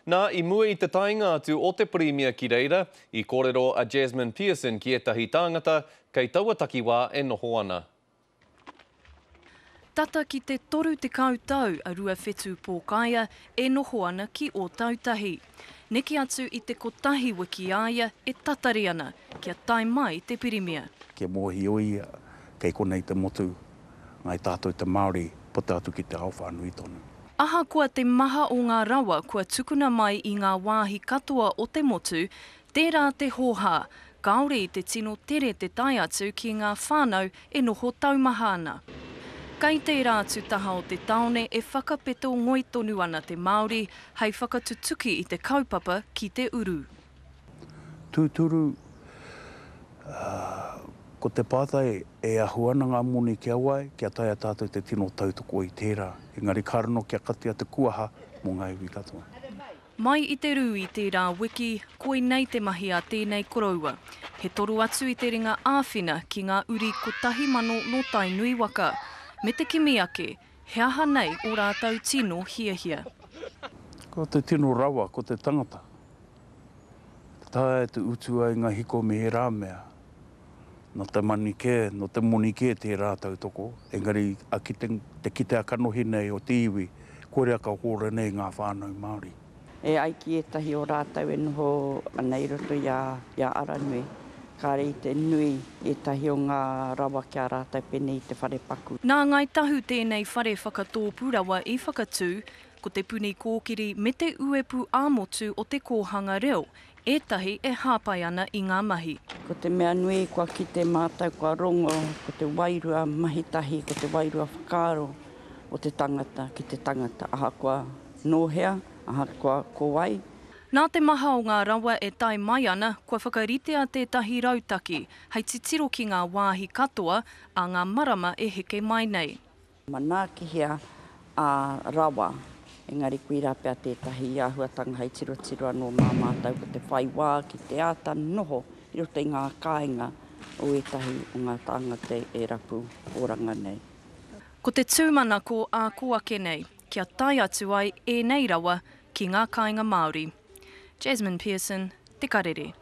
Nā, i mua i te taenga atu o te Pirimia ki reira, i kōrero a Jasmine Pearson ki ētahi tāngata kei taua takiwā e noho ana. Tata ki te 30 tau a Ruawhetū Pōkaia e noho ana ki Ōtautahi. Neke atu i te kotahi wiki a ia e tatari ana kia tae mai te Pirimia. Kia mōhio ia, kei konei te motu, ngai tātou te Māori, puta atu ki te ao whānui tonu. Ahakoa te maha o ngā rawa kua tukuna mai i ngā wāhi katoa o te motu, tērā te hōhā, kāore i te tino tere te tae atu ki ngā whānau e noho taumaha ana. Kei tērā atu taha o te tāone e whakapeto ngoi tonu ana te Māori hei whakatutuki i te kaupapa ki te uru. Tūturu, ko te pātai e ahu ana ngā moni ki a wai, kia taea tātou te tino tautoko i tērā, engari kāre anō kia katia te kuaha mō ngā iwi katoa. Mai i te rū i tērā wiki, koinei te mahi a tēnei koroua. He toro atu i te ringa āwhina ki ngā uri 1000 nō Tainui waka, me te kimi ake, he aha nei ō rātou tino hiahia. Ko te tino rawa, ko te tangata. Te taea te utu ai ngā hiko me ērā mea. Nō te mani kē, nō te moni kē tērā tautoko, engari a kite, te kitea kanohi nei o te iwi, koira ka hora nei ngā whānau Māori. E ai ki ētahi o rātou e noho ana i roto i a Aranui, kāre i te nui ētahi o ngā rawa ki a rātou pēnei i te whare paku. Nā Ngāi Tahu tēnei whare whakatōpū rawa i whakatū, ko Te Puni Kōkiri me te Uepu ā-Motu o Te Kōhanga Reo ētahi e hāpai ana i ngā mahi. Ko te mea nui kua kite mātou, kua rongo, ko te wairua mahi tahi, ko te wairua whakaaro o te tangata ki te tangata, ahakoa nō hea, ahakoa ko wai. Nā te maha o ngā rawa e tae mai ana, kua whakaritea tētahi rautaki hei titiro ki ngā wāhi katoa ā ngā marama e heke mai nei. Manaakihia ā rawa, engari koirā pea tētahi āhuatanga hei tirotiro anō mā mātou ko te whai wā ki te āta noho i roto i ngā kāinga o ētahi o ngā tāngata e rapu oranga nei. Ko te tūmanako ā kō ake nei, kia tae atu ai ēnei rawa ki ngā kāinga Māori. Jasmine Pearson, Te Karere.